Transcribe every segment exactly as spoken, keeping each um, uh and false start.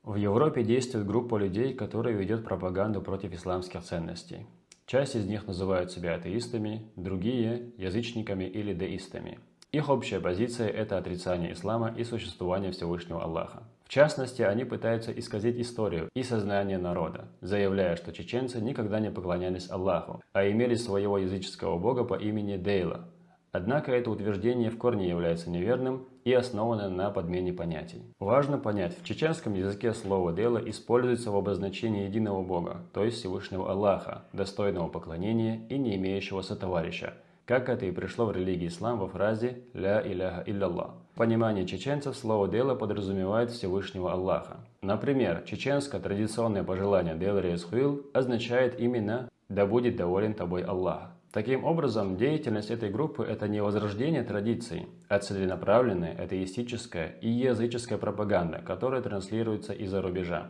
В Европе действует группа людей, которая ведет пропаганду против исламских ценностей. Часть из них называют себя атеистами, другие — язычниками или деистами. Их общая позиция — это отрицание ислама и существования Всевышнего Аллаха. В частности, они пытаются исказить историю и сознание народа, заявляя, что чеченцы никогда не поклонялись Аллаху, а имели своего языческого бога по имени Дейла. Однако это утверждение в корне является неверным и основано на подмене понятий. Важно понять, в чеченском языке слово Дейла используется в обозначении единого бога, то есть Всевышнего Аллаха, достойного поклонения и не имеющего сотоварища, как это и пришло в религии ислам во фразе «Ля иляха илляллах». В понимании чеченцев слово Дейла подразумевает Всевышнего Аллаха. Например, чеченское традиционное пожелание Дейл Рейс Хуил означает именно «Да будет доволен тобой Аллах». Таким образом, деятельность этой группы — это не возрождение традиций, а целенаправленная атеистическая и языческая пропаганда, которая транслируется из-за рубежа.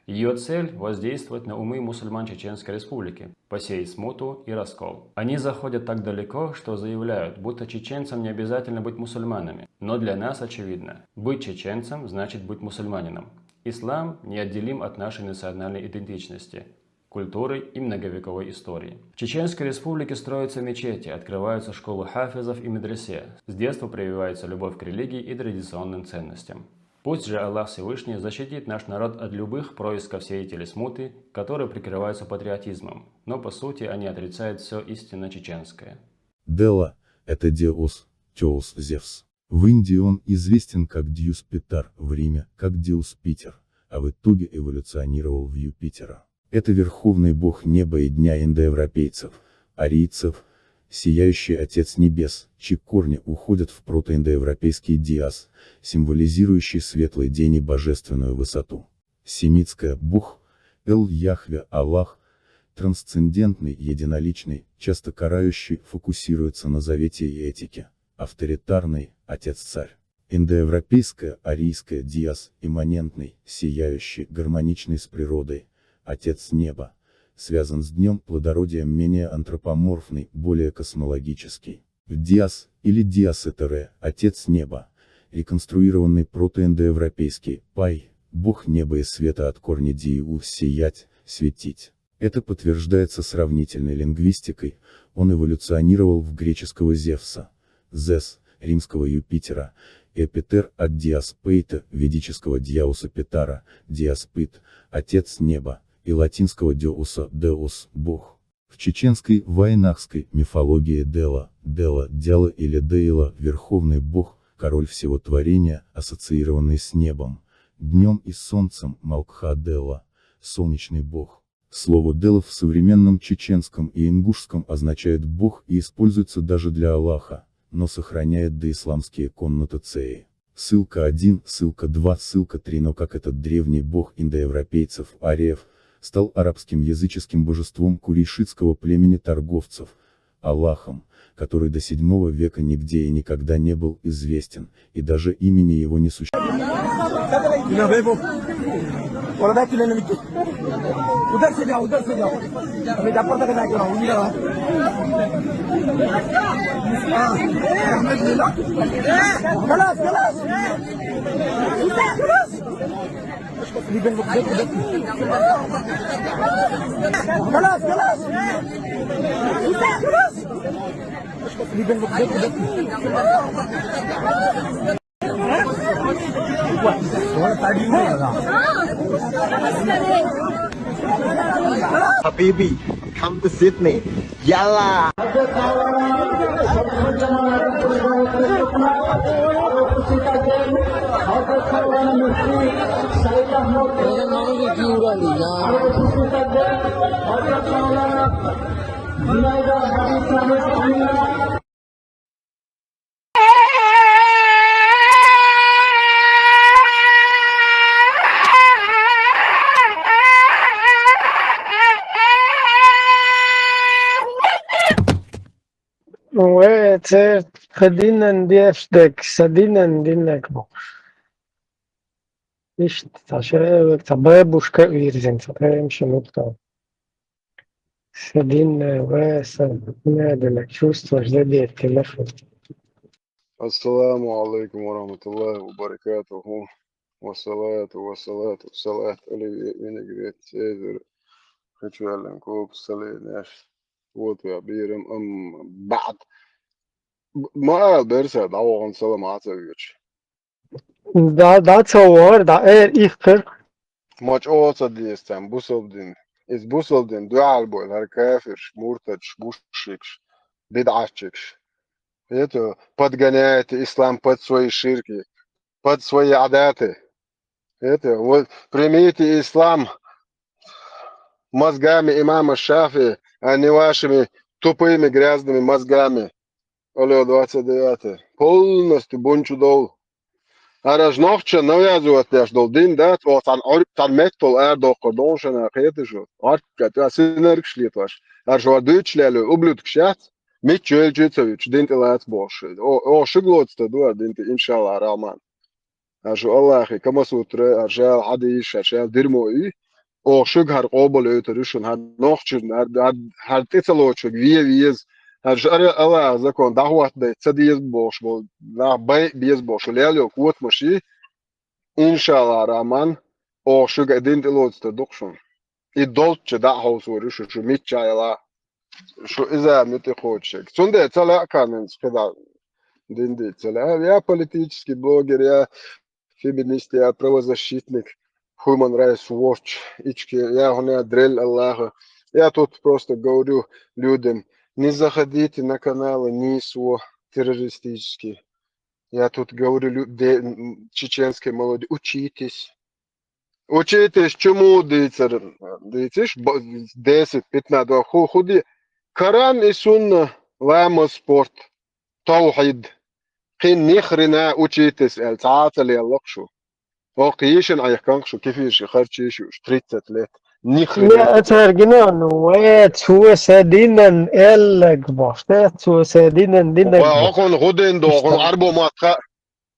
Ее цель — воздействовать на умы мусульман Чеченской Республики, посеять смуту и раскол. Они заходят так далеко, что заявляют, будто чеченцам не обязательно быть мусульманами. Но для нас очевидно: быть чеченцем — значит быть мусульманином. Ислам неотделим от нашей национальной идентичности, культуры и многовековой истории. В Чеченской Республике строятся мечети, открываются школы хафизов и медресе. С детства прививается любовь к религии и традиционным ценностям. Пусть же Аллах Всевышний защитит наш народ от любых происков сеятелей смуты, которые прикрываются патриотизмом, но по сути они отрицают все истинно чеченское. Дейла — это Деус, Теус, Зевс. В Индии он известен как Дьюс Питар, в Риме как Деус Питер, а в итоге эволюционировал в Юпитера. Это верховный бог неба и дня индоевропейцев, арийцев, сияющий отец небес, чьи корни уходят в протоиндоевропейский диас, символизирующий светлый день и божественную высоту. Семитское бог, Эл Яхве Аллах, трансцендентный, единоличный, часто карающий, фокусируется на завете и этике, авторитарный, отец-царь. Индоевропейское арийское диас, имманентный, сияющий, гармоничный с природой, отец неба, связан с днем плодородия, менее антропоморфный, более космологический. В диас или диас этере, отец неба, реконструированный протоиндоевропейский пай, бог неба и света от корня диу, сиять, светить. Это подтверждается сравнительной лингвистикой, он эволюционировал в греческого Зевса, Зес, римского Юпитера, Эпитер от Диас Пейта, ведического Дьяуса Питара, Диас Пит, отец неба, и латинского Деуса, Деус, бог. В чеченской, вайнахской мифологии Дела, Дела, Дяла или Дейла — верховный бог, король всего творения, ассоциированный с небом, днем и солнцем, Малкха Дела, солнечный бог. Слово Дела в современном чеченском и ингушском означает бог и используется даже для Аллаха, но сохраняет доисламские коннотации. Ссылка один, ссылка два, ссылка три. Но как этот древний бог индоевропейцев, ариев, стал арабским языческим божеством курейшитского племени торговцев, Аллахом, который до седьмого века нигде и никогда не был известен, и даже имени его не существовало. उधर से जाओ, उधर से जाओ। मैं डपर तक ना करो, उधर आओ। हाँ, अहमद लीला। خلاص، خلاص. خلاص، خلاص. Habibi, come to Sydney. Yalla! Уе, це хъӕдинӕн де ӕфтӕг, цӕдинӕн диннӕг. Ишт, та се, та бабушка уирзин, та прям шумутка. Цӕдиннӕ, уе, цӕдиннӕ, диннӕ чувство ждет, диннӕ. Ассаламу алейкум ва рахматуллахи ва баракатуху. والصلاة والصلاة والصلاة على النبي الكريم. Цезарь, хочу я лен коп саленеш. Вот я бирам, ам, баъд. Ма ал берса, да воган салам ацавич. Да, да, цавар, да, эр, их кыр. Ма чӀоагӀа ца деза царна бусалба дин. Иза бусалба дин дуьхьал бойла хӀара кафирш, муртадш, мушрикш, бидӀатчикаш. Это подгоняете ислам под свои ширки, под свои адаты. Это вот примите ислам мозгами имама Шафи, а не вашими тупыми грязными мозгами. Алло, двадцать девятое. Полностью бунчу дол. ХӀара аш нохча навязывать деш дол дин да, то цан ор-, цан меттол эр докко дон шана кхетишу. Арка, то синаркш летваш. ХӀара шо дуч лелю, ублюдкш яц. Миччу элчи ца вич, дин тӀе лац бохуш. О, о, шуг лоцу ду, дин тӀе, иншалла, Рахман. Ашу Аллахи Камасутра, аша ал хьадийш, аша ал дирмо и, оха шуьга хӀара къобал оьйтур ю шуна, хӀара нохчуьрна, хӀара, хӀара, хӀара тӀе ца лоцург ве веза, хӀара шара Аллаха закон дӀахӀоттадайта ца деза бохуш болу, нах бай а беза бохуш, лел йолу котамаш и, иншалла, Рахман, оха шуьга дин тӀе лоцур ду-кх шуна. И долчча дӀа а хьовсор ю шу, шу мичча а яла, шу иза а муьтӀахь кхочушерг. Цундела ца лаьа комменташ кхидӀа дин дийца ца лаьа. Я политический блогер, я феминист, я правозащитник, Human Rights Watch, ичке, я хӀуна дрель Аллаха. Я тут просто говорю людям, не заходите на каналы НИСВО террористические. Я тут говорю лю-, де-, м, чеченской молодежи, учитесь. Учитесь, чему дийцар, дийциш, б-, десять, пятнадцать, хӀу-, хӀу де-, Коран и сунна, ламаз, спорт, тавхьид. Кхин ни хрена учитесь аьлла, цхьа а ца леллакх шу. Оха йишина Ӏехканкх шу, кефирши харчийша уьш, тридцать лет. Ни хрена. Я цаьрга гина, ну, э, цо сан динан эллаг бохуш, да, цо сан динан динаг. Ва, бохуш. Окхунна хӀу дин ду, окхунна Ишта. Арбо мотт ха-,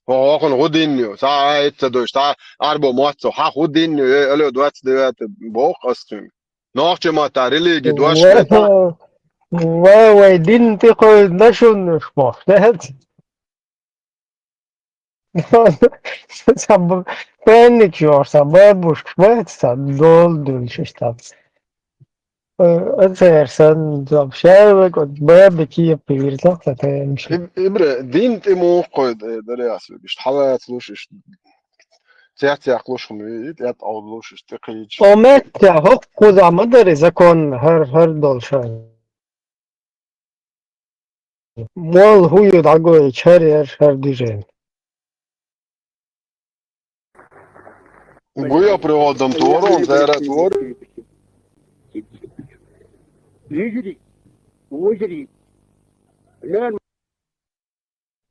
Хьо хӀокхунна хӀу дин ю? Цхьа а Ӏайта ца дойуш, цхьа а арбо мотт ца хьа хӀу дин ю? Э, алло, двадцать девятое боху ас цуьнга. Нохчийн маттахь религи дош Ва-, вай, цхьа. Ва-, вай дин тӀе кхойдина шуна уьш боху, дац? Сан б-, пенник йохуш, сан бабушкаш бац, сан долу дуьллуш иштта. Э, ацара сан зоб шаьллаг, оцу баби кепа вирзах ца тайна ши. Иб-, Ибра, дин тӀе муха кхойда, э, даре ас вегаш? Хьалацалуш иштта, цецъяхлуш хӀума вий, тӀе тӀе Ӏовдалуш иштта, тӀе кхийча. О, меттехь, хӀокху кхузахь ма дарий законна, хӀара, хӀара долуш хӀара. Молла хӀу ю дӀагойтуш, хӀара яра, хӀара дижина. Гуя приводом твором, зайра твор.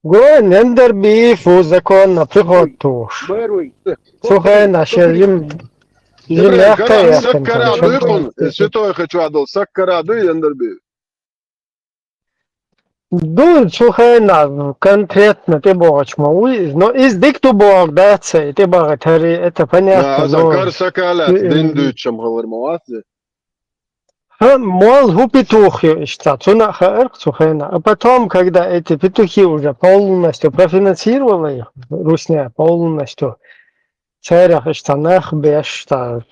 Гуя нендар бифу законна приход туш. Цу хенахь шел йим, йим Ибрахим, яхкай Коран яхкан саккара сан дуй шел хун, святой хечу адал саккара дуй яндар бифу. Ду, цу хенахь конкретно тӀебогӀучу ма вуй иза, но иза дика ду боху дац, и тӀебагӀа тари, это понятно, Да, но кар сакалац и-, дин дуьйцучам хилар ма вац иза. ХӀа, молла хӀу петух ю иштта, цунна а хаьара цу хенахь. А потом, когда эти петухи уже полностью профинансировала их, русня полностью, царах иштта нах беш, та,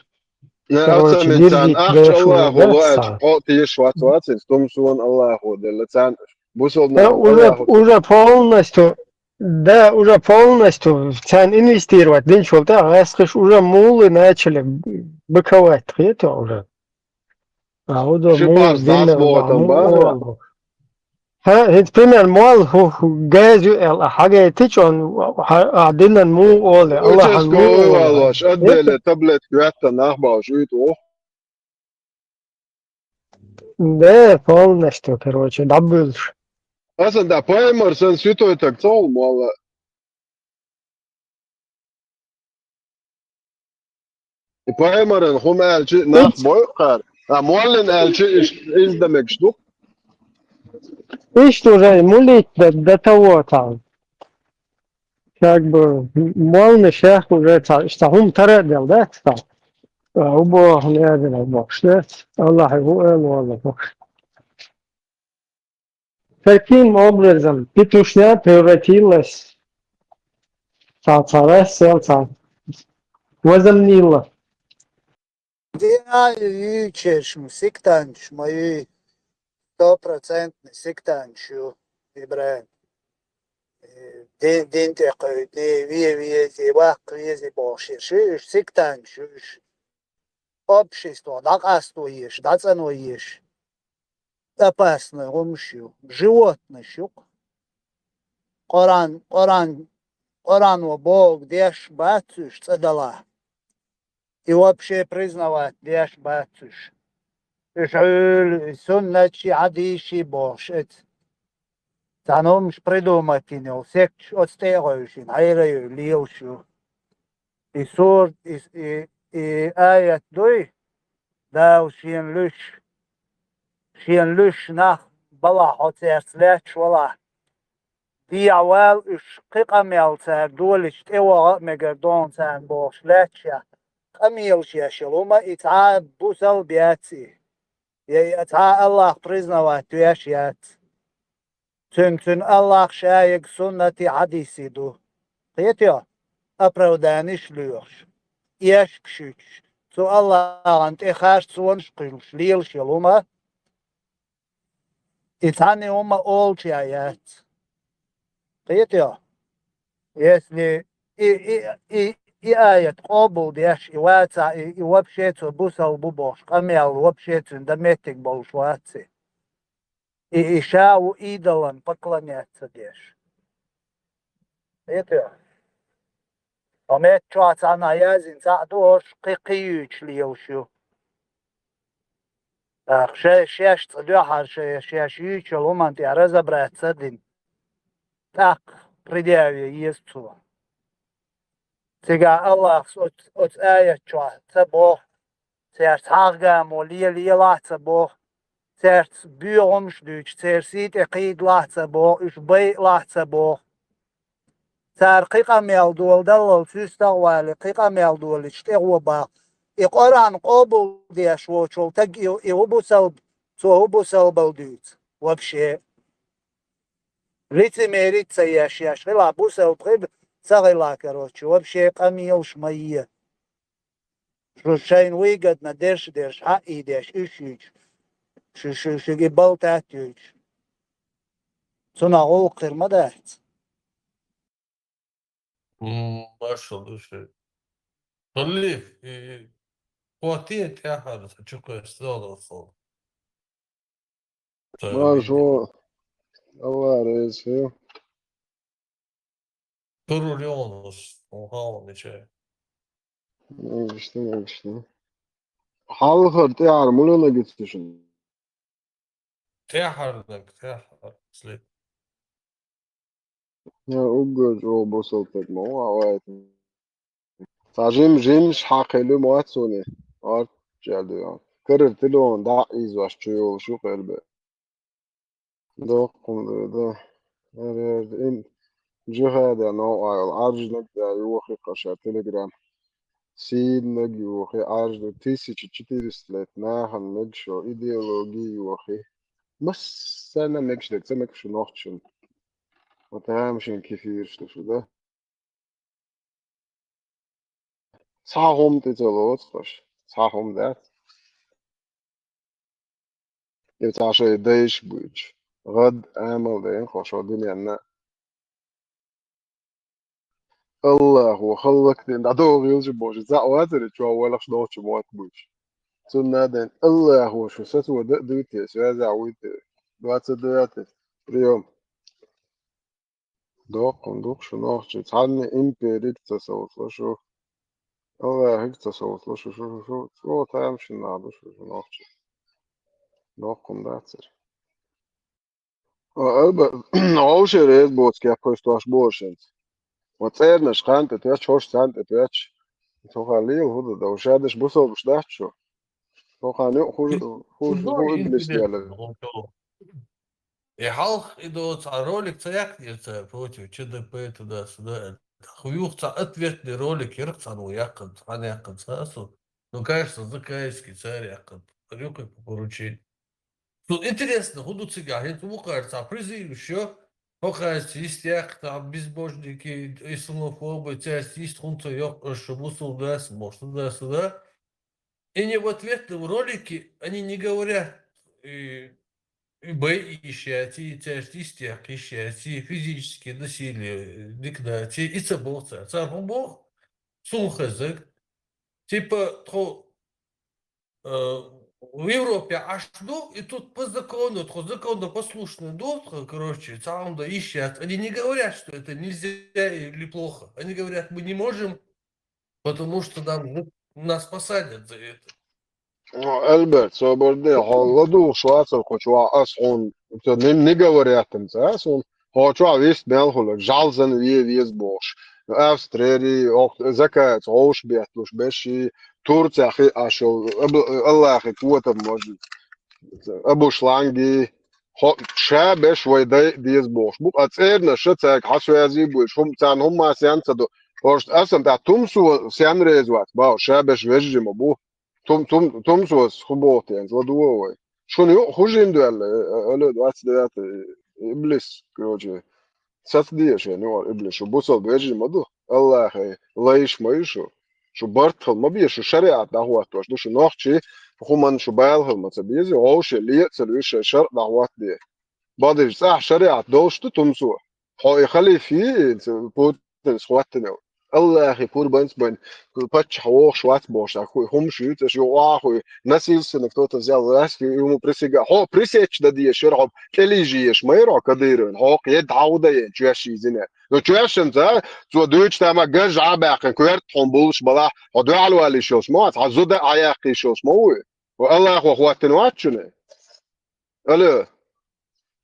Не, короче, ацамин царна дирдит ахча беш Аллахо вац лоаьча, царна. Хьо теш вац вацин, стум суна Аллахо делла, царна бусалба Да, уже, Аллахо. Уже полностью, да, уже полностью царна инвестировать динчул тӀе гӀаскхиш уже мулы начали быковать хета уже. А, удо Ши мулы парс динна дас богӀа там мулы бара? Олу. ХӀа, хӀинца пример, молла хӀу, хӀу газ ю аьлла, хьагайтича он, хьа-, а динан муха оле, Аллахьан Участковый муха оле. Валош, отделе таблетка ваьтта нах бахьаш уьйту воху. Да, полностью, короче, дӀабуьллуш. Аса да, паймар сан ситуй так цол молла. И пайхамаран хӀума аьлча, нах Иш- бойу кхара? А моллин аьлча, иш-, иза дан мегаш ду? Иштта уже мулит до, до того там. Как бы, моллин шех уже ца-, иштта хӀума тара а дел, да, ца? А, убо хӀума яздина бохуш, да? Аллахь ву эл валла бохуш. Каким образом петушня превратилась цхьа, цхьа рассел, цхьа Возомнила. Де а ю чешм сектанташ ма ю, стопроцентный сектанташ ю, Ибрахим. Дин, дин тӀе кхоьйтта, ве вези, ваккха вези бохуш ерш ю, уьш сектанташ ю, уьш общество дӀакъасто езаш, дӀацӀано езаш. Опасный хӀумаш ю, животныш ю-кх. Къуръан, Къуръан, Къуръано бохург деш бац уьш цӀа далахь. И вообще признавать деш бац уьш. Уьш Ӏуьйла, и суннатчий, хьадисчий бохуш эца. Цхьана хӀумаш придумать йина йолу секташ оцу тӀе а гӀевшина, хьайра а йой, лелаш ю. И сурт, и, и, и аят дуй, Дала шена луьш, шена луьш нах балахь хьо цаьрца лаьтташ валахь. ДехьавалалахӀ уьш кхин къамел цара долийча тӀеваха а мегар ду хьуна царна бохуш лаьтташ яхь. Къамелаш еш йолу хӀума и цхьа а бусалба яц и. Я и цхьа а АллахӀ признавать веш яц. Цуьнан, цуьнан АллахӀ шайиг суннатий хьадисий ду. Кхетий хьо? Оправданиш лоьхуш, эшпаш юьтуш, цу АллахӀан тӀе харцонаш кхуьлуш лелаш йолу хӀума. И цхьанна хӀума олучу яц. Кхетий хьо? Если и, и, и, и аят къобал деш, и вацахь, и, и вообще цо бусалба бу бохуш, къамел вообще цуьнан дан меттиг болуш вац и. И, и ша ву идолан поклоняться деш. Кхетий хьо? Ткъа меттачохь цхьанхьа яздина цхьаъ ду, хӀорш кхин кхин юьйцуш лелаш ю. ТӀаккха шай, шаьш цкъа дуьххьара шай, шаьш юьйцуш йолу хӀуманна тӀехь разобраться а дина, тӀаккха предъяве еза цо. Цигахь АллахӀас оцу, оцу аят чохь ца боху, цаьрца хьагӀ-гамо лелаелахь а ца боху, цаьрца боьха хӀумаш дуьйцуш, церан сий тӀе кхийдалахь а ца боху, уьш байалахь а ца боху. Цара кхин къамел доладаллалц, уьстагӀ а валий, кхин къамел долийча тӀе гӀо баккха. И Къуръан къобал деш воцчул таг и, и хӀун бусалба, цо хӀун бусалбалла дуьйцу вообще? Лицемерить ца еш, еш хилахь, бусалба хила ца хилахь, короче, вообще къамелаш ма е. Шу шайна выгодно дерш а дерш, хьаъ а деш, уьш юьйцуш, шу, шу, шуьга и балтат а юьйцуш. Цунах гӀуллакх хир ма дац. М, машалла ду шуьга. Халлих, и, и, кхо те тӀаьхьара сан чу кхоьссина догӀу сан. Ца Маршо, видео. Алла реза хила. Карур йогӀуш, хьуна хьалха мича. Мегаш ду, мегаш ду. Хьалхара тӀаьхьара муьлха нагица шуна? ТӀаьхьара наг, тӀаьхьара, след. Я уггар чӀогӀа бусалба стаг ма ву, а вайта. Цхьа жим, жимаш хьакхелла ма вац суна, орччалла ду. Карара телефон дӀа а ийзош чу йолуш ю къербе. Доккхун ду, да. Эр-, эр-, ин, жихада новкъа йолу Ӏаржнаг да йохи кхаша Telegram. Сийннаг йохи Ӏаржнаг, тысяча четыреста лет нахана мегаш йолу идеологи йохи. Массарна мегаш дерг, ца мегаш ю нохчун. Вот тамашийна кефираш ду шу, да? Цхьа хӀума тӀе ца лоцу хӀорш, цхьа хӀума дац. И цхьа шайн дайша буьйцу. ГӀад амал дайна хӀорш хӀо дуьненна. Аллахо халлакдина дӀадогӀийла шу бохуш, цхьаъ вацара чохь валахаш нохча мотт буьйцуш. Цунна а дайна, Аллахо шу сацо дан а дуй те, связь а вуй те. Двадцать девятый. Приём. Доккхун ду-кх шу нохчий, цхьанна империга ца совцало шу. Аллахьига ца совцало шу, шу, шу, шу, шу, тамашийна нах ду шу, шу нохчий. Доккхун дацара. О, алба, вовшех реза боцу кепхаш тош боху шуьца. Ва цӀернаш кхана тӀе тоьттуш, хӀорш царна тӀе тоьттуш. Цу хана лела хӀун ду, ша деш бусалбаш дац шу. Цу хана юкъа хӀу-, хӀу-, хӀу иблис делла. И хьалха и доцу цхьа ролик ца яьккхинера цара против ЧДП туда-сюда аьлла. Хьуюха цхьа ответный ролик яра цхьана ву яьккхина, цхьана яьккхина ца а со. Ну, конечно, Закаевский цара яьккхина. Рюкъе поручили. Цу интересно, хӀун ду цигахь, хӀинца вукхара цхьа призываш йо, хӀокхаьрца йистехь, там безбожники, исламофобы, цаьрца йист хӀунда ца йоккхуш, бусулба дац, может, туда-сюда. И не в ответном ролике они не говорят, и, и бай йиш яц, и цаьрца йистехь йиш яц, и физически насилие дика дац, и ца боху цара. Цара хӀун боху? Суна хезаг. Типа, тхо, э, в Европе Ӏаш ду, и тут по закону, тхо законопослушный ду, тхо, короче, цхьа хӀума дан йиш яц. Они не говорят, что это нельзя или плохо. Они говорят, мы не можем, потому что нам, ну, нас посадят за это. Ну, Альберт, собар де, хьо ладугӀуш вацара кху чохь, ас хьуна, ца не, не говорят-м ца, ас хьуна, хьо чохь вист мел хуьлу, жӀаьла санна ве веза бохуш. Австрери, оху закаца гӀовш бетталуш берш и, Турцехь хи Ӏаш йолу, Абу-, Аллахи котам можна. Абу Шланги, хьо, ша берш вай дай деза бохуш бу, а цӀернаш ша цаьрга хьан соьзий буьйлуш, хӀум-, царна хӀумма сен ца ду. Ош аса тӀехь тумсо сен реза вац, бау, ша берш вежжи ма бу. Тум-, тум-, тумсос хӀун боху тенца, ладугӀу вай. Шуна юкъа хӀун жин доьлла, э, э, алло, двадцать девятый, иблис, короче, сацаде шен юкъара иблис, шу бусалба вежарий ма ду, Аллахе, лайш ма ю шу. Шу барт хила ма беза, шу шариӀат дӀахӀоттош ду, шу нохчий, хӀуманна шу бала хила ма ца беза, вовше ле а ца луьйш, шайн шарӀ дӀахӀоттаде. Бакъдерг цӀахь шариӀат долуш ду тумсо. Хьо и халиф йий, и ца-, Путинс хӀоттина йолу? Аллахи пурбанца бен, паччахь вогӀуш вац бохуш, а хӀу-, хӀумаш юьйцу аша, юха охьахуй, насильственно кто-то взял власть, и ему присяга-, хьо присечь дан дезаш яра, хьо кӀелийжа езаш ма яра хьо Кадыровна, хьо кхедда хьан хӀу дан еана, чоьш йийзина. Ну, чоьшшан ца, цо дуьйцу тайма гаж Ӏа баьккхина, коьрта хьуна буллуш балахь, хьо дуьхьал валийш йолуш ма вац, хьан зуда Ӏа яккхийш йолуш ма вуй. Ва Аллахо хӀоттина вац шуна? Алло.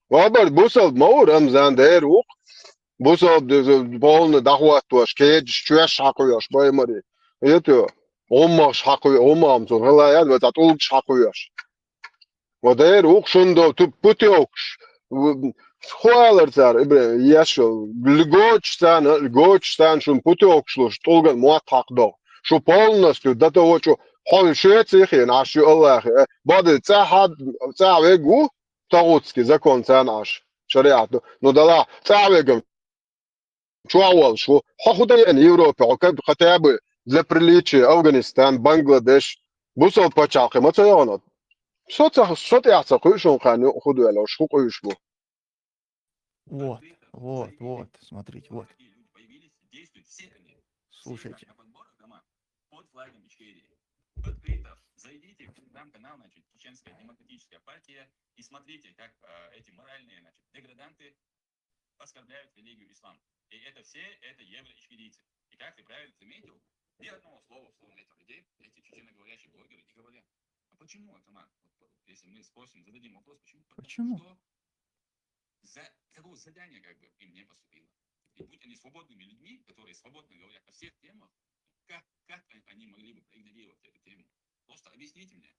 Ва бар бусалба ма ву Рамзан, дера ву-кх. Бусалба д-, д-, полна дӀахӀоттош, кеджаш, чоьш хьакхоьш, баймари. Ето, гӀуммагӀаш хьакхоьш, гӀуммагӀам цунна хала яд, вай цхьа тӀулгаш хьакхоьш. Ва дера ву-кх шуна до ту-, путевкаш. В-, хӀу алар цара, Ибрахим, еш йолу, льготаш царна, льготаш царна шуна путевкаш луш, тӀулган мотт хьакхадо. Шу полностью до того, что хьо шуьца а хиъна, Ӏаш ю Аллахе, э, бакъдерг цӀахь а, цӀахь вег ву, тагӀутский закон царна Ӏаш, шариӀат ду. Ну, далахь, цӀахь вегам чохь волуш ву. Хьо хӀу дан еана Европе, хьо как бы хотя бы для приличия, Афганистан, Бангладеш, бусалба пачхьалкхе ма ца йогӀуна. Со ца, со тӀехь ца кхуьуш хьуна кхарна юкъа хӀу доьлла, уьш хӀу къуьйш бу. Вот, вот, вот, смотрите, вот. Слушайте. Под флагом Ичкерии. Открыто зайдите в телеграм-канал, значит, Чеченская демократическая партия, и смотрите, как, э, эти моральные, значит, деграданты оскорбляют религию ислам. И это все, это евроичкерийцы. И как ты правильно заметил, ни одного слова в сторону этих людей эти чеченоговорящие блогеры не говорят. А почему, Атаман? Вот, если мы спросим, зададим вопрос, почему? Потому Почему? Что за, такого задания как бы им не поступило. И будь они свободными людьми, которые свободно говорят о всех темах, как, как они могли бы проигнорировать эту тему? Просто объясните мне.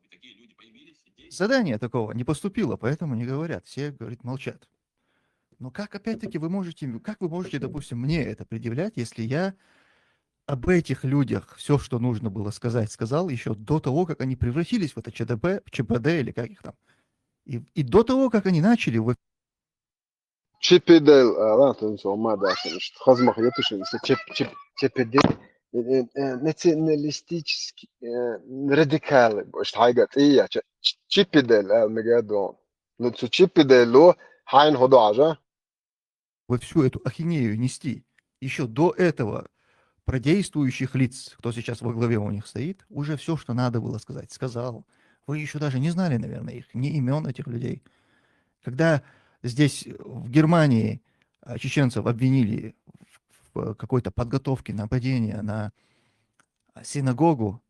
Такие люди появились, и действуют. Задания такого не поступило, поэтому не говорят. Все, говорит, молчат. Но как, опять-таки, вы можете, как вы можете, допустим, мне это предъявлять, если я об этих людях все, что нужно было сказать, сказал еще до того, как они превратились в это ЧДБ, ЧПД или как их там, и, и до того, как они начали в Чипидел, а, ладно, то есть, он мада, конечно, хазмах, я пишу, если чип-, чип-, чипидел, э, э, э, националистический, э, радикалы, больше хайга, и я, чи-, чи-, чипидел, а, мегадон. Ну, цу чипидел, ло, хайн ходо ажа. Вы всю эту ахинею нести. Еще до этого про действующих лиц, кто сейчас во главе у них стоит, уже все, что надо было сказать, сказал. Вы еще даже не знали, наверное, их, ни имен этих людей. Когда здесь, в Германии, а, чеченцев обвинили в, в какой-то подготовке нападения на синагогу,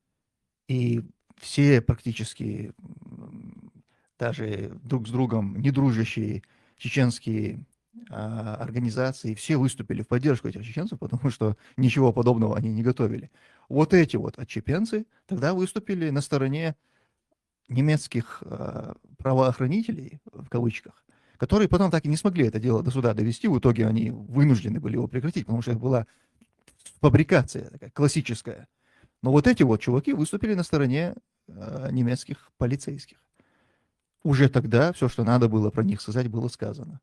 и все практически, м, даже друг с другом не дружащие чеченские, а, организации, все выступили в поддержку этих чеченцев, потому что ничего подобного они не готовили. Вот эти вот отщепенцы тогда выступили на стороне немецких, э, правоохранителей, в кавычках, которые потом так и не смогли это дело до суда довести. В итоге они вынуждены были его прекратить, потому что это была фабрикация такая, классическая. Но вот эти вот чуваки выступили на стороне, э, немецких полицейских. Уже тогда все, что надо было про них сказать, было сказано.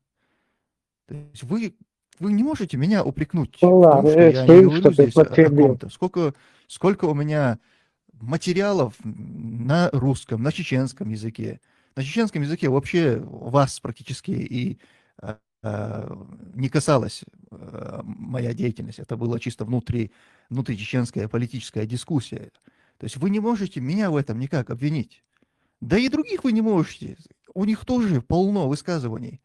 То есть вы, вы не можете меня упрекнуть Ну в ладно, том, что э, я не скажи, говорю что ты здесь о, о подтвердил. Ком-то. Сколько, сколько у меня материалов на русском, на чеченском языке. На чеченском языке вообще вас практически и э, э, не касалась э, моя деятельность. Это было чисто внутри, внутричеченская политическая дискуссия. То есть вы не можете меня в этом никак обвинить. Да и других вы не можете. У них тоже полно высказываний.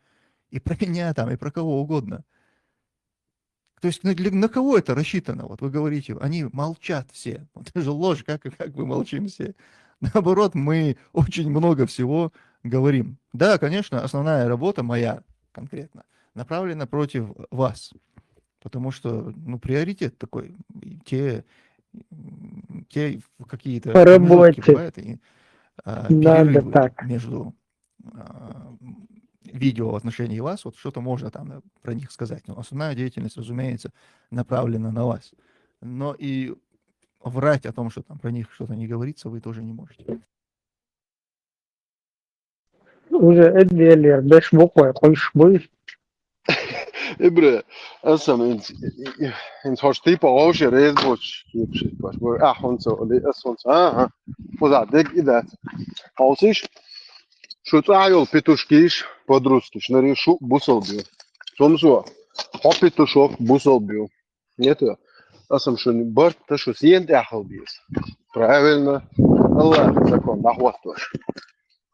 И про меня там, и про кого угодно. То есть на, для- на кого это рассчитано? Вот вы говорите, они молчат все. Вот это же ложь, как, как мы молчим все. Наоборот, мы очень много всего говорим. Да, конечно, основная работа моя конкретно направлена против вас. Потому что, ну, приоритет такой. И те, м, те какие-то По промежутки работе. Бывают, и, а, Надо перерывы так. между а, м, видео в отношении вас, вот что-то можно там э, про них сказать. Но основная деятельность, разумеется, направлена на вас. Но и врать о том, что там про них что-то не говорится, вы тоже не можете. Уже эдвелер, беш буквой, куш буй. Ибре, асам инс инс хош типа гоши резбоч кипши паш. Бу а хонцо ли ас хонцо. Ага. Фуза дег идат. Хаусиш. Шу цайол петушкиш, подрусткиш, нари шу бусолбил. Сомсо. Хо петушок бусолбил. Нет. Асам шу барт та шу сиент ахал бис. Правильно. Аллах закон дахваттош.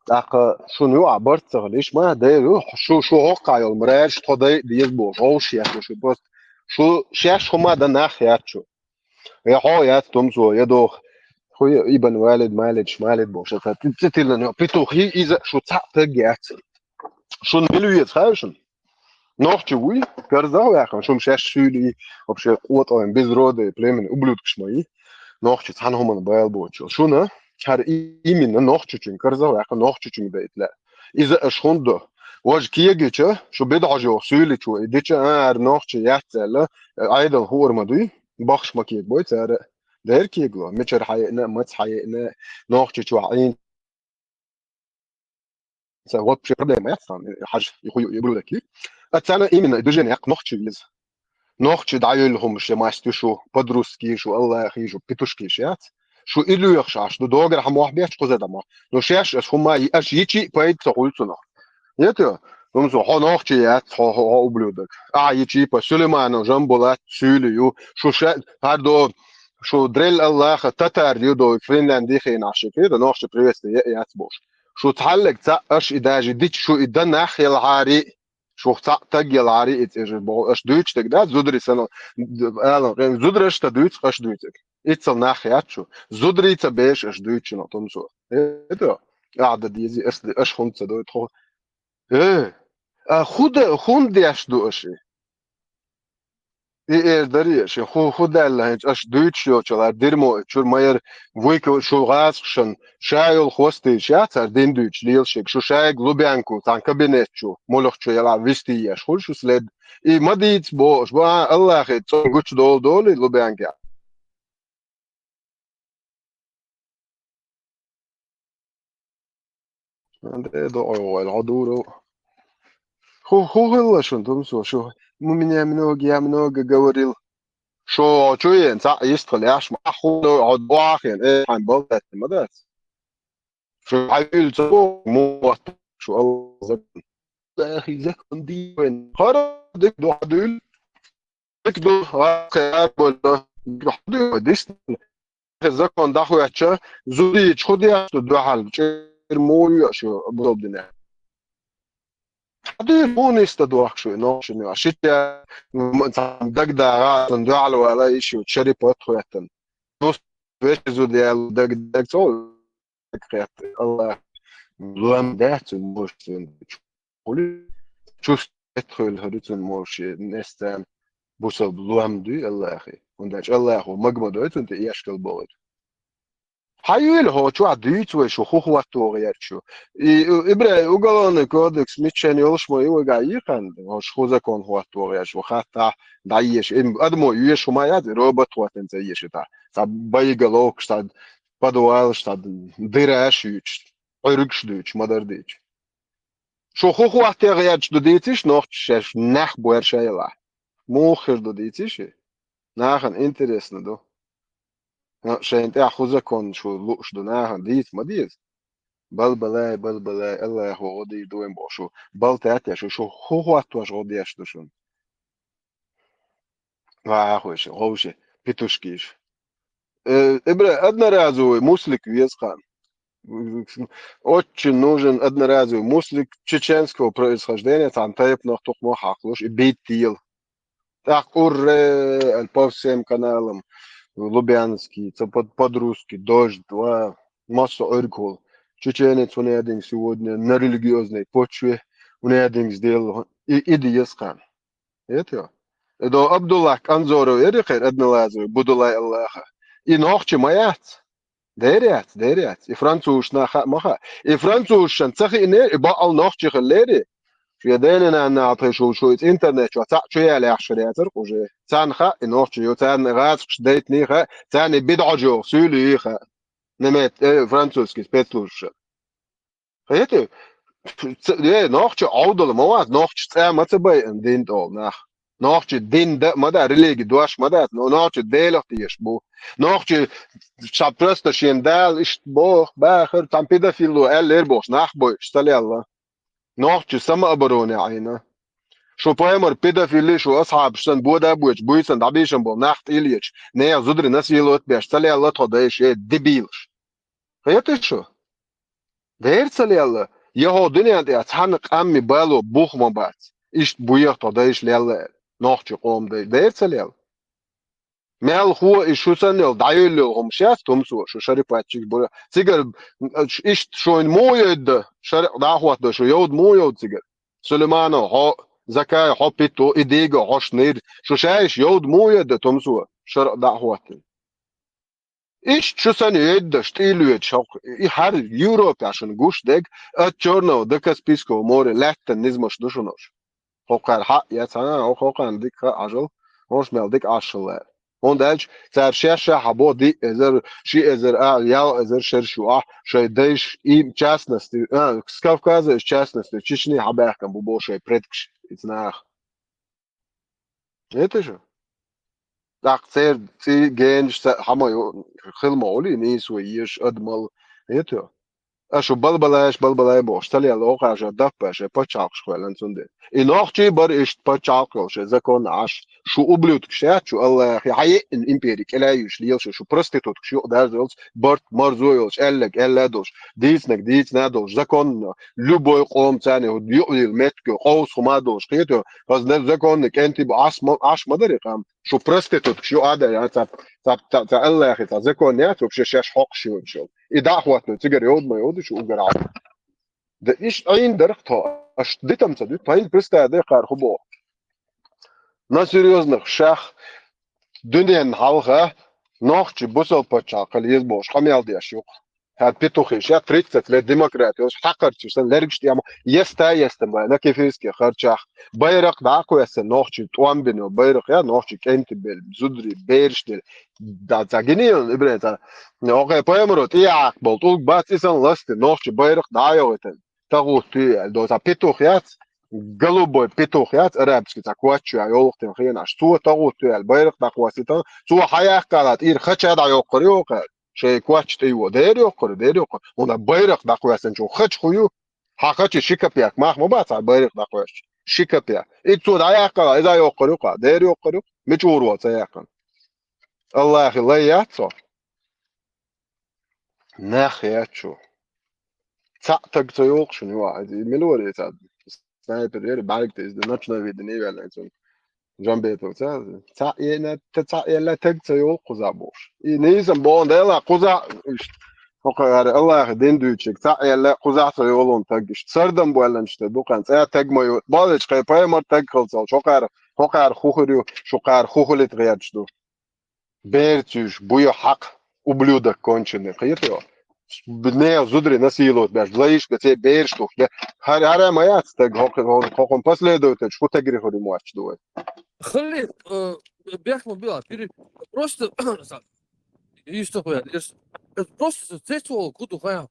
ТӀаккха шуна ю а барт ца хилиш ма, дайр ю, шу шу хӀокхайол мреш тхо дай деза бо, ховш яхаш шу просто. Шу шеш хӀума да нах яц шу. Я хьо яц тумсо, я дох. Хуй ибн валид, малид, шмалид бо, ша ца цитилла но петух и иза шу ца таг яц. Шун милуец хайшун. Нохчи вуй, карза вахын, шум шеш шули, вообще кот оем, без рода и племени, ублюдкаш мои. Нохчи цан хуман байл бочу. Шуна, чар и- именно нохчи чун карза вахын, нохчи чун да итла. Иза аш хунду. Вож киегича, шу бед хожо, сули чу, и дича, а, ар нохчи яццала, айдал хур мадуй, бахш ма киег бой, цара. Дер киегло, мечер хайна, мац хайна, нохчи чу, ин Ца вообще проблема яц там, хаж и хую и брудакли. А цана именно движение як нохчи из. Нохчи даюл хум ше мастю шу, подростки шу, Аллахи шу, петушки шу яц. Шу илюях шаш, ду догар хам вах бяч куза дама. Но шеш аш хума и аш ичи поэт со хуйцуна. Нет ё? Тумсо хо нохчи яц, хо хо хо ублюдок. А ичи по Сулейману, Жамбулат, Сюлию, шу ша, хардо, шу дрел Аллаха, татар ю до Финляндии хейна шикри, да нохчи приветствие яц бош. Шу цхьаллаг ца аш и даже дич шу и да нах ел хари, шу ца таг ел хари, и цежи бо аш дуйч таг да, зудри сано, алан, зудри аш та дуйц, аш дуйцик. Ицал нах яц шу, зудри ца беш аш дуйч но тумсо. Это, а да дизи, аш, аш хунца дой тхо. Э, а худа, хун деш ду аш и. И эр дари, ши ху худалла хинч аш дуйч йочалар дирмо чур майер вуйк шу газ шин шайол хости шацар дин дуйч лил шик шу шайг Лубянку тан кабинет чу молох чу яла висти яш хур шу след. И мадиц бош ба Аллахи цо гуч дол доли Лубянке. Андрей до ой ой ладуру. Ху ху хилла шун тумсо шу. У меня много, я много говорил. Шо чуен ца истхал яш ма ху до одвахен э хам болтат мадат. Шу хавил цо муат шу Аллах. Ахи закон дивен. Хара дик до хадул. Дик до хара болда. Дик до хадул дис. Закон дахуяча зуди чхуди асту духал чир муя шу болдине. Хадул муниста дуахшу но шуни. Шитя дагда гатан духал вала ишу чари потхуятан. Нус веш зуди ал дагдаг цо кхет. Аллах лам дацу мушсун. Хули чувствует хөл харицун мурши нестан бусал лам дуй Аллахи. Ундач Аллаху магма дойтун те яшкал болит. Хаюл хо чуа дуйц вай шу ху хуаттугъ ячу. И ибре уголовный кодекс мичен ёлш мо ивага ихан, хош ху закон хуаттугъ яч, ва хатта даеш, им адмо юеш хума яд, робот хуаттен ца еш та. Са боеголовка, са подвал, са дыраш юч, ургш дуч, мадар дич. Шу хӀу хӀотта гӀерташ ду дийциш, нохчаша шаьш нах боьрша елахь. Муха хир ду дийциш? Нахана интересно ду. Ну, шайна тӀехь хӀу закон шу лууш ду, нахана дийца ма деза. Балбалай, балбалай, Аллахо гӀо дийр ду вайн боху шу. Балтаьттеш шу, шу хӀу хӀоттош гӀо деш ду шуна. Вахуйша, гӀовша, петушкиш. Э, Ибра, одноразовый муслик веза кхана. Очень нужен одноразовый муслик чеченского происхождения, цхьана тайпанах тухма хьакхалуш, и бийт тела. ТӀаккха ура, аьлла, по всем каналам, Лубянский, ца под, под русский, Дождь, ва, масса Ӏуьргахула. Чеченец унядинг сегодня на религиозной почве, унядинг сделал. И, и деза кхана. Хетайо? Эдо Абдуллах Канзоров яри кхайр одноразовый, Будулай Аллаха. И нохчи ма яц. Дер яц, дер яц. И французашна хаа ма хаа. И французашна ца хиънера, и бакъал нохчи хиллера. Шен дена нанна тхай шу, шу иза интернет чу цхьаъ чу яьлла яхшар яцара уже. Царна хаьа и нохчи ю, царна гӀазкхаш дайтний хаьа, царна и бидӀа йогӀу суьйлий хаьа. Немец, э, французский спецслужбаша. Хетий? Ц-, э, нохчи Ӏовдал ма вац, нохчи цӀа ма ца байина дин тӀол нах. Нохчи дин да ма да, религи дош ма дац, но нохчи Делах тешаш бу. Нохчи ша просто шен Дала иштта боху, бахар, там педофил ло, аьлла лер бохуш, нах бойуш, ца лелла. Нохчи самообороне Ӏийна. Шу пайхамар педофили, шу асхьабаш сан бода а боьдуш, буй сан дӀабийшам болу нах тӀилечу, нехан зударий насиловать беш, ца лелла тхо дайша, э, дебилаш. Хетий шу? Дера ца лелла, я хӀо дуьнен тӀехь цхьана къамми бало бух ма бац. Иштта буех тхо дайша лелла аьлла. Нохчи къома дай. Дера ца лелла. Мелхо и шу санна йолу дӀайолла йолу хӀума шаьш тумсо, шу шарипатчиг бура. Цигара, м, иштта шуна муха йойдда, шарикъ дӀахӀоттадо, шу йовда муха йовда цигара? Сулейманов, хьо, Закай, хьо питу, и дийго хьош нир. Шу шайш йовда муха йойдда тумсо, шарикъ дӀахӀоттина? Иштта шу санна йойддаш, тӀе а лоьдуш, хӀокху, и хӀара Европехь шуна гуш дерг, от Чёрного до Каспийского моря лаьттан низамаш ду шуна уьш. ХӀокхара хьаъ яц, хьан, хӀокхарна дика хаа хьажал, хӀорш мел дика Ӏаш хилла. ХӀунда аьлча цара шаьш а хьан бо диъ эзар, ши эзар а, ялх эзар шераш ю ахь, шайн дайш, и, в частности, а, с Кавказа, в частности, Чечни хьан баьхкина бу бо шайн предкаш, иза наха. Хетий шу? ТӀаккха церан цӀий генаш ца хьан ма ю, хила ма гӀули, нийсо еш, адамал. Хетий? Аша балбалаш, балбалай бохуш, ца лела оха аша даппа, аша пачхьалкхаш хвелан цундела. И нохчий бара иштта пачхьалкх йолу шайн закон Ӏаш, шу ублюдкаш яц, шу Аллахи, хьан еъна импери кӀелайуьш лелаш, шу проституткаш юкъа даждалц, барт марзо йолуш, аьллаг аьлла долуш, дийцинаг дийцина долуш, законно, любой къом царна юкъа лела меттиге, къовса хӀума долуш, хетий? Хаза законно кӀентий бу, Ӏаш ма, Ӏаш ма дари къам. Шу проституткаш юкъа а даьлла, цхьа, цхьа, цхьа, цхьа Аллахи, цхьа закон яц, вообще шаьш хьокхуш ю, иншалла. И дӀа а хӀоттадо, цигара йовда ма йовда шу угар Ӏа. Да иштта Ӏийна дарх тхо, аша дитам ца дуьту, тхайна представь дай кхара хӀу боху. На серьёзных шах дуьненна хьалха нохчий бусалба пачхьалкх хила еза бохуш къамел деш ю-кх. ХӀара петухи ша тридцать лет демократия йолуш хьакхарчаш сан лергаш тӀема еста а естам бай, на кефирский харчах. Байракх дӀа а кхоьссина, нохчий тӀом бина йолу байракх я, нохчий кӀентий белла, зударий, бераш делла. Да, ца гинийла, Ибрахим, ца. Окхе пайхамаро тӀе а болу, тӀулг бац и сан ласти, нохчий байракх дӀа а йохуьйтина. ТагӀут туьйу аьлла, до ца петух яц, голубой петух яц, арабский ца коч а йолух тин хенаш. Цо тагӀут туьйу аьлла, байракх дӀакхоссийтина, цо хьан яккхала, тӀера хача дӀайоккхур ю кхара. Шайн коч тӀе йо, дера йоккхур, дера йоккхур. Хьуна байракх дӀакхоьссинчу хача хӀу ю? Хьан хача ши капек мах ма бац хьан байракх дӀакхоьссича? Ши капек. И цо дӀаяккхала, иза йоккхур ю кхара, дера йоккхур ю? Мича вур вац ца яьккхина? Аллахи лай яц цо. Нах яц шу. Цхьаъ таг ца йолу шуна юкъа. И мила вара и цхьа снайпер яра, бӀаьрг тӀе иза ночной видение ваьлла цунна. Джамбетов ца, цхьаъ елла, ца цхьаъ елла таг ца йолу кхузахь бохуш. И нийсам боху дела кхузахь, иштта. ХӀокхара Аллахи дин дуьйцург цхьаъ елла кхузахь ца йолу таг иштта. Сардам боьлланчу тӀе дукхан цӀа таг ма ю. Баллачу кхайн пайхамар таг хилла ца волчу. ХӀокхара, хӀокхара хӀу хир ю, шу кхара хӀу хилийта гӀерташ ду. Берцуьш, буй хьакха, ублюдок конченый, кхетайо? Нехан зударий насиловать беш, лайш бен церан бераш тухуш де. ХӀара, хӀара ма яц стаг, хӀокху-, хӀокху-, хӀокхун последовательш хӀу тагри хуьру моьттуш ду вай. Хилли, э, бехк ма била, пири-, просто, иштта хуья, просто цецволу куду хая.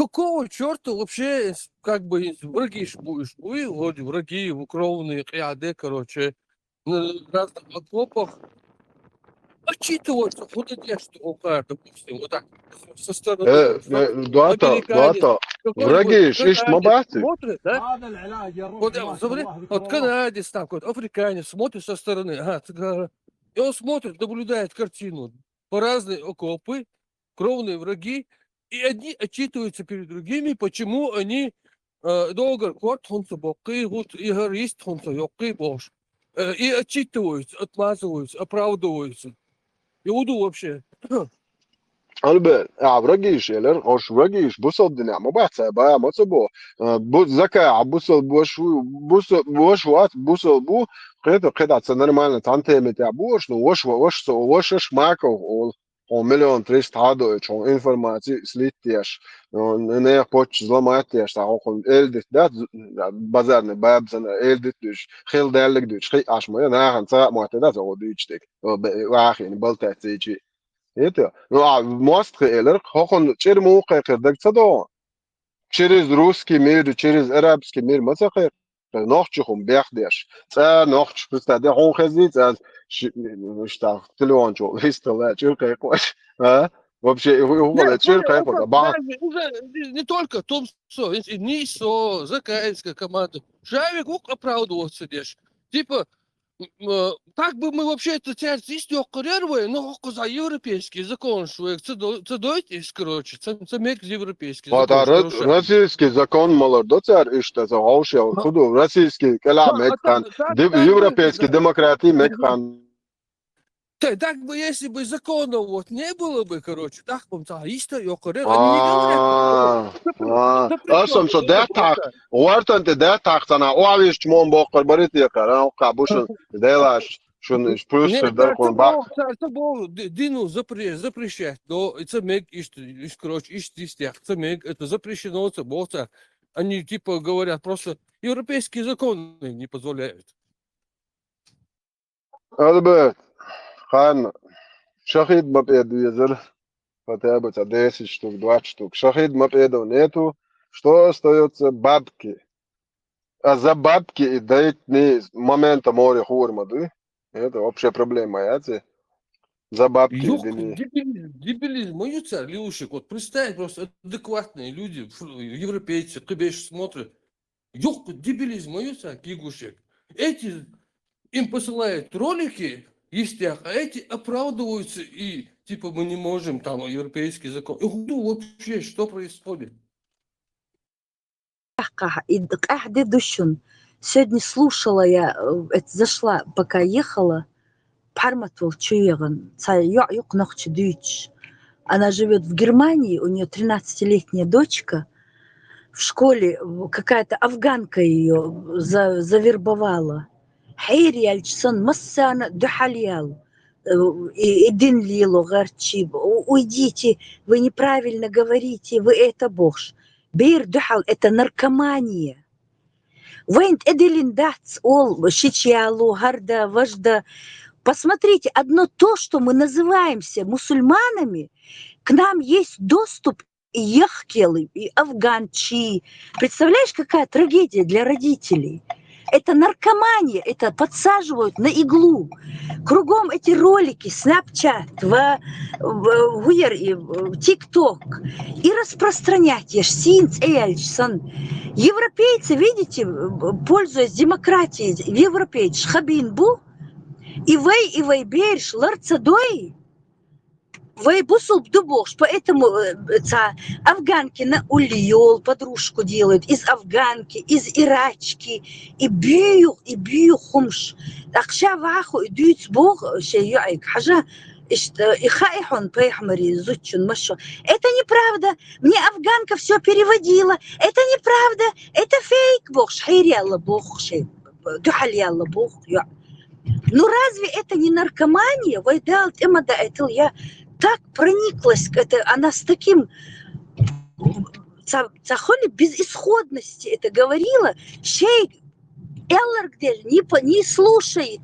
Какого чёрта вообще, с- как бы, из- враги ж будешь, вы, вроде враги, вы кровные, кьяде, короче, на разных окопах. Отчитываться, вот это что, допустим, вот так, со стороны, Э, вот, э, дуата, американец, дуата. какой-нибудь Враги ж, ишт канадец мабати. Смотрит, да? هذا العلاج يا روح Вот, э, الله، смотри, الله вот يروح. Канадец там, вот африканец смотрит со стороны, ага, так, э, и он смотрит, наблюдает картину, по разные окопы, кровные враги, и одни отчитываются перед другими, почему они э, договор корт хунца боккъи, гут и гарист хунца йоккъи бош. Э, и отчитываются, отмазываются, оправдываются. И уду вообще. Албе, а враги ж, элер, ош враги ж, бусалба дина, мабацай, ба, мацабо. Э, бу, закай, а бусалба, вош, бусалба, вош, ват, бусалба, кхета, кхета, ца нормально, тан темет, я, бош, ну, вош, вош, со, вош, аш, маков, ол, он миллион триста хадоич, он информация слиттеш, он не поч взломать еш, та, он элдит, да, з- да, базарный бабзана, элдит душ, хил даллик душ, хи, аш, моя, нахан, ца, моя, да, за, о, дуч, тик, о, бе, вахин, болтать, цичи. Это, ну, а мост хи элер, хохун, чир мухай, кирдак, ца, до. Через русский мир, через арабский мир, маца хи, нохчухун бехдеш. Ца, нохч, представь, да, он хези, ца, ши- ну, что, телефон, чё, листала, чё, кайкош, а? Вообще, его, его, Нет, чё, уже, кайкош, уже, бах. даже уже не, не только Тумсо, и- и Нисо, Закаинская команда. Шавик, ук оправдываться деш. Типа, м, э, так бы мы вообще это часть есть, ёккарервай, но ок за европейский закон, что это до- это дойт из, короче, это это мег европейский Вот, а закон, ро- что российский закон, молодой царь, и что за, вообще, Ну, куда российский, кала, да, мег а хан, так, да, дем- так бы, европейский да. демократии, мег Мгм. хан. Так, так бы, если бы закона вот не было бы, короче, так бы там исто ёккарер, они не говорят, А, запрещено, а, запрещено, асам со запрещено, датак, просто. Вартан, те датак, цана, оавиш чмон боккъар барит якъар, а, ка, бушун, делаш, шун, плюс Не, шир дар это кон бак. был, это был д- дину запре- запрещать, но это мег, ишт, ишт, короче, ишт, ишт, это мег, это запрещено, это было, это они типа говорят, просто европейские законы не позволяют. Альберт, хан, шахид ма педу езер, хотя бы ца десять штук, двадцать штук. Шахид ма педу нету, что остается? Бабки. А за бабки и дать не момента море хурмады. Это общая проблема, я те. За бабки и Ёк, дыни. дебилизм, дебилизм, моются, Леушек, вот представь, просто адекватные люди, фу, европейцы, кыбеш смотрят. Ёк, дебилизм, моются, кигушек. Эти, им посылают ролики, истях, а эти оправдываются и, типа, мы не можем, там, европейский закон. Я говорю, вообще, что происходит? Къа-, и д-, къаьхьа де душун. Сегодня слушала я, э, это зашла, пока ехала. Пхьармат вал чуеган. Ца ё-, юкъ нохчи дуьйцуш. Она живет в Германии, у неё тринадцатилетняя дочка. В школе, э, какая-то афганка её за-, завербовала. Хьеръяьлча сан массарна дуьхьал ял. Э, и, и дин лело гӀарчи. У-, уйдите, вы неправильно говорите, вы это бохуш. Бер дуьхьал, это наркомания. Вайн тӀедиллина дац ол шича яло, хӀара да, важа да. Посмотрите, одно то, что мы называемся мусульманами, к нам есть доступ и яхкелы, и афганчи. Представляешь, какая трагедия для родителей? Это наркомания, это подсаживают на иглу. Кругом эти ролики, Snapchat, в, в, вуер и, э, TikTok. И распространять еш сийна цӀе яьлча санна. Европейцы, видите, э, пользуясь демократией, европейцы хабин бу, и вай, и вай бераш лар ца дой, вай бусулба ду бохуш, поэтому, э, ца афганки на улли йол, подружку делают из афганки, из ирачки, и бюх, и бюх хумш. ТӀаккха ша ваху и дуьйцу боху шен йоӀиг, хьажа, иштта, и хаьа хьуна пайхамари зудчун маша. Это неправда, мне афганка всё переводила, это неправда, это фейк бохуш, хьеръяьлла боху шен, дуьхьал яьлла боху йоӀ. Ну разве это не наркомания? Вай Дала тӀе ма даийтал, я так прониклась к это, она с таким, ца, ца хули безысходности это говорила, шей элларг дер не, по- не слушает,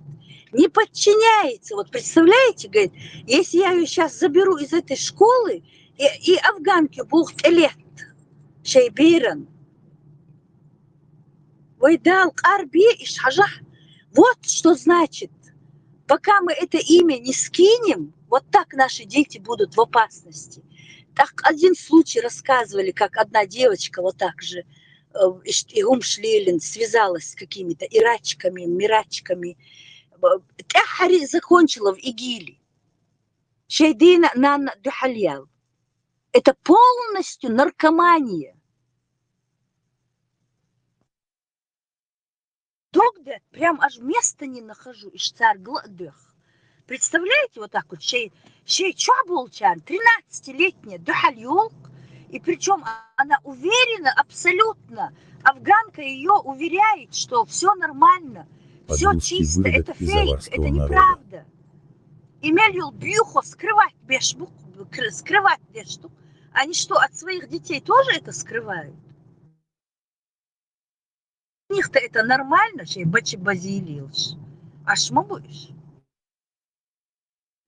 не подчиняется. Вот представляете, говорит, если я её сейчас заберу из этой школы, и, и афганки буху тӀелетта. Шей беран. Вай Дала къарбе иш хьажахь. Вот что значит. Пока мы это имя не скинем, вот так наши дети будут в опасности. Так один случай рассказывали, как одна девочка вот так же, э, иш-, и хӀумаш лелийна, связалась с какими-то ирачками, мирачками. Э, тӀеххьара закончила в ИГИЛе. Шей дена а, нанна а дуьхьал яьлла. Это полностью наркомания. Дог детт, прям аж места не нахожу, иш царга ла а доьху. Представляете, вот так вот, шей, шей чохь болчарна, тринадцатилетняя, дуьхьал йолу, и причём она уверена абсолютно, афганка её уверяет, что всё нормально, всё чисто, это фейк, это неправда. И мел йолу боьха скрывать беш бу-, кр-, скрывать деш ду. Они что, от своих детей тоже это скрывают? У них-то это нормально, шей бачи базилийлаш. Аш ма бу иш.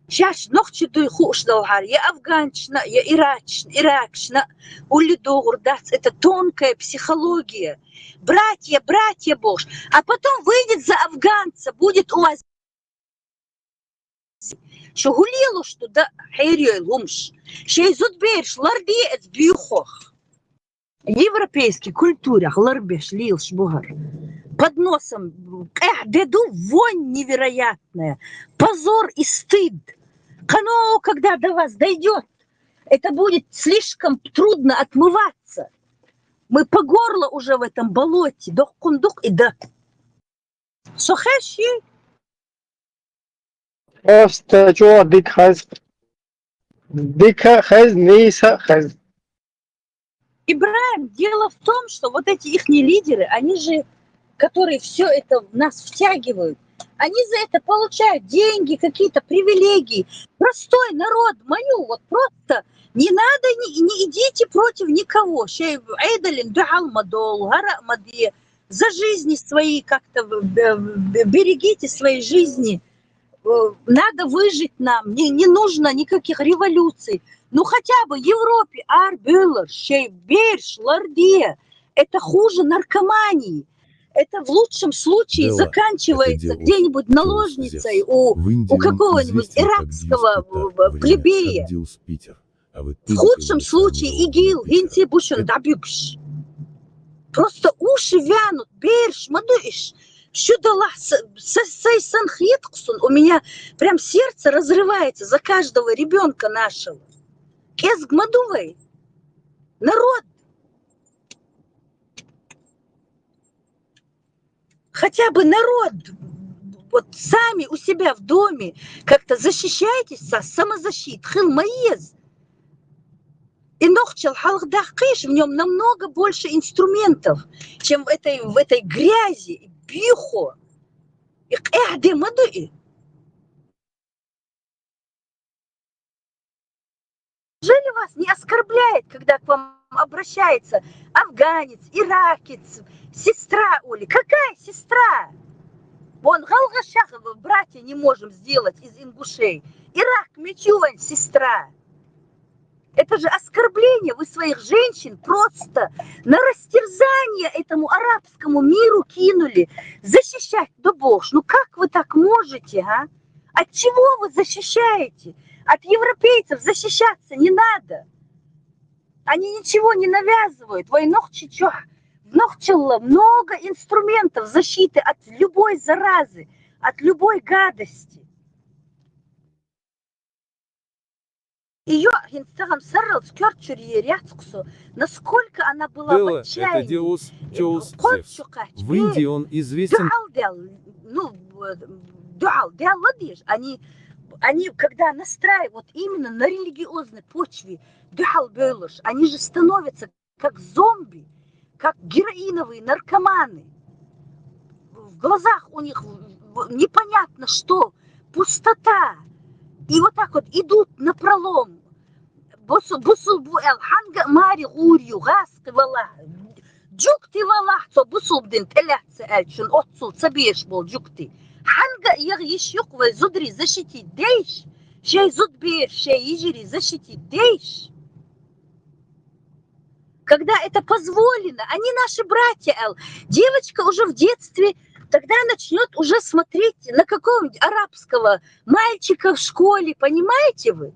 Шаьш нохчий дуй хууш долхьара, я афганчна, я ирачна, иракшна, улли догӀур дац, это тонкая психология. Братья, братья бохуш. А потом выйдет за афганца, будет у вас. Шу хӀун лелош ду, да, хьерийойла хӀумаш? Шей зудбераш ларде эца боьхох. Европейский культурах ларбеш лелаш бу хӀара. Под носом къаьхьа де ду, вонь невероятная. Позор и стыд. Кхано, когда до вас дойдёт, это будет слишком трудно отмываться. Мы по горло уже в этом болоте. Доккхун дукъ и да. Со хезчий? Просто чӀогӀа дика хеза. Дика хеза, нийса хеза. Ибрахим, дело в том, что вот эти ихние лидеры, они же, которые всё это в нас втягивают, они за это получают деньги, какие-то привилегии. Простой народ, мою, вот просто не надо, не, не идите против никого. Шей Ӏедална дуьхьал ма долу, хӀара а ма де. За жизни свои как-то в-, б-, б-, берегите свои жизни. Э, надо выжить нам. Не, не нужно никаких революций. Ну, хотя бы Европе арабевлларш шей бераш ларде. Это хуже наркомании. Это в лучшем случае заканчивается где-нибудь наложницей у, у какого-нибудь иракского, э, плебея. В худшем случае ИГИЛ, хӀинца бу шуна дӀабуьгуш. Просто уши вянут, бераш ма ду иш. Шу далахь са-, са-, сай сан хетакх суна, у меня прям сердце разрывается за каждого ребёнка нашего. КӀезиг ма ду вай? Народ! Хотя бы народ, вот сами у себя в доме как-то защищайтесь, са-, самозащита хила ма еза. И нохчалла хьалха даккхийша, в нём намного больше инструментов, чем в этой, в этой грязи, и боьха, и къаьхьа де ма ду и. Неужели вас не оскорбляет, когда к вам обращается афганец, иракец, сестра оли? Какая сестра? Вон гӀалгӀашах братья не можем сделать из ингушей. Ирак мечу вайн сестра. Это же оскорбление. Вы своих женщин просто на растерзание этому арабскому миру кинули. Защищать ду бохуш. Ну как вы так можете, а? От чего вы защищаете? От европейцев защищаться не надо. Они ничего не навязывают. Вай нохчий чохь, в нохчалла много инструментов защиты от любой заразы, от любой гадости. Её хӀинца тахана сарралц коьрта чуьра ер яц-кх со, насколько она была в отчаянии. Кхоччу кхаьчча, дуьхьал даьлла, ну, дуьхьал даьлла деза. Они, они, когда настраивают именно на религиозной почве, дуьхьал бевлларш, они же становятся как зомби, как героиновые наркоманы. В глазах у них в-, в-, непонятно что, пустота. И вот так вот идут напролом. Бусу-, бусулба ву аьлла, хьанга а маре гӀур ю, гӀазкхи валахь, жуьгти валахь, цо бусулба дин тӀелаьцна аьлча, шуна оццул ца беш болу жуьгти. Хьанга а яха йиш ю-кх вай зударий защитить деш, шайн зудбераш, шайн йижарий защитить деш. Когда это позволено, они наши братья, Эл. Девочка уже в детстве тогда начнет уже смотреть на какого-нибудь арабского мальчика в школе, понимаете вы?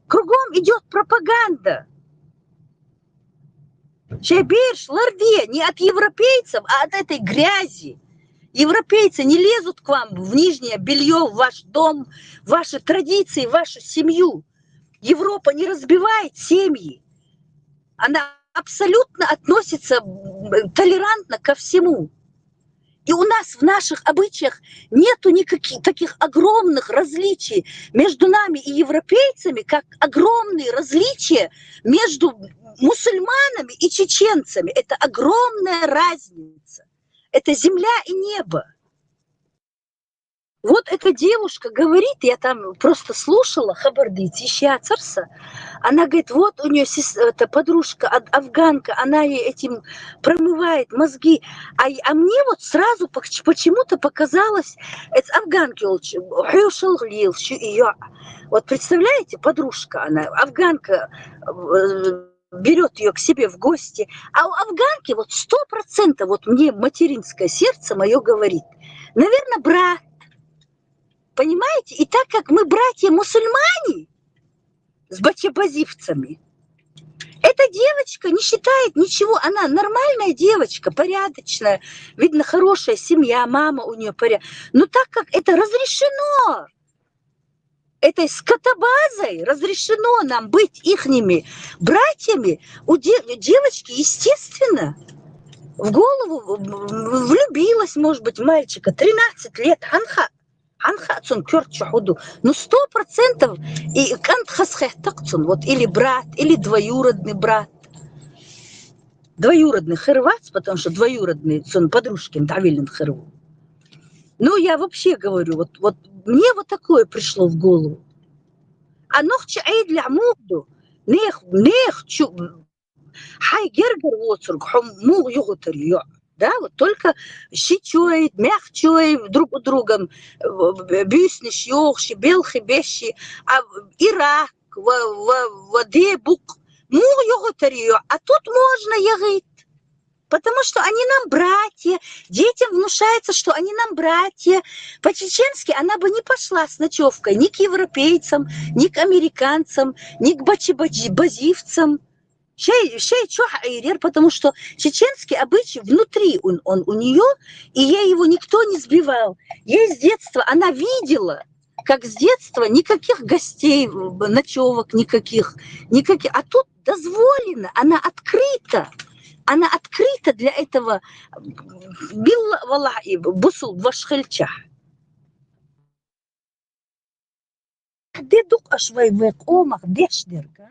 Кругом идет пропаганда. Шаберш, ларде, не от европейцев, а от этой грязи. Европейцы не лезут к вам в нижнее белье, в ваш дом, в ваши традиции, в вашу семью. Европа не разбивает семьи. Она абсолютно относится толерантно ко всему. И у нас в наших обычаях нету никаких таких огромных различий между нами и европейцами, как огромные различия между мусульманами и чеченцами. Это огромная разница. Это земля и небо. Вот эта девушка говорит, я там просто слушала, хабар дийци, иши яцар са. Она говорит, вот у нее сес- это подружка афганка, она ей этим промывает мозги. А, а мне вот сразу почему-то показалось, это афганки, вот представляете, подружка она, афганка, э, берет ее к себе в гости. А у афганки вот сто процентов, вот мне материнское сердце мое говорит, наверное, брат. Понимаете? И так как мы братья мусульмане с бачебазивцами, эта девочка не считает ничего, она нормальная девочка, порядочная, видно, хорошая семья, мама у нее порядок. Но так как это разрешено этой скотобазой, разрешено нам быть ихними братьями, у де- девочки, естественно, в голову влюбилась, может быть, в мальчика, тринадцать лет, ханха, ханха цун кёрт чухуду, ну, сто процентов и канд хасхеттак цун, вот, или брат, или двоюродный брат. Двоюродный хервац, потому что двоюродный цун подружкин давилин херву. Ну, я вообще говорю, вот, вот мне вот такое пришло в голову. А нохчи айд ля мугду, нех, нех чу, хай гергер воцург, хом муг югутер ё. Да, вот только щичой, мягчой друг у другом, бюсниш, ёхши, белхи, беши, а Ирак, ва, ва, ва дебук, муг югутер ё. А тут можно ягит. Потому что они нам братья. Детям внушается, что они нам братья. По-чеченски она бы не пошла с ночевкой ни к европейцам, ни к американцам, ни к бачебазивцам. Шей, шей чох айрер, потому что чеченский обычай внутри он, он у нее, и ей его никто не сбивал. Ей с детства, она видела, как с детства никаких гостей, ночевок никаких, никаких. А тут дозволено, она открыта. Она открыта для этого. Билла валлахи бусул вашхилча. Де дук аш вай вай къомах деш дерга.